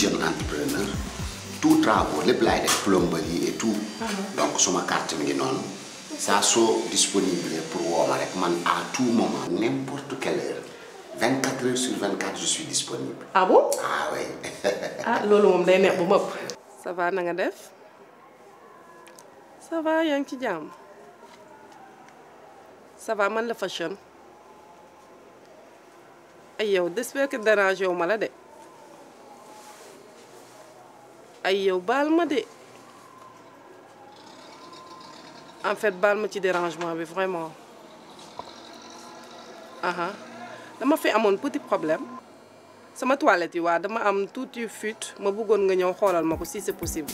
jeune entrepreneur tout travaux les laay def plomberie et tout. Donc suma carte mi ngi noonu. Ça sont disponible pour woo ma rek man à tout moment n'importe quelle heure 24 heures sur 24 je suis disponible. Ah bon? Ah oui. Ah loolu moom day neex bu mëpp. Ça va na nga def? Ça va yaa ngi ci jàmm. Ça va man la fashion. Ay yow j'espère que dérange wu ma la de. Ay yow baal ma de. En fait baal ma ci dérangement bi vraiment. Dama fi amoon petit problème. Sama toilette yi waa dama am tuuti fuite ma bëggoon nga ñëw xoolal ma ko si c'est possible.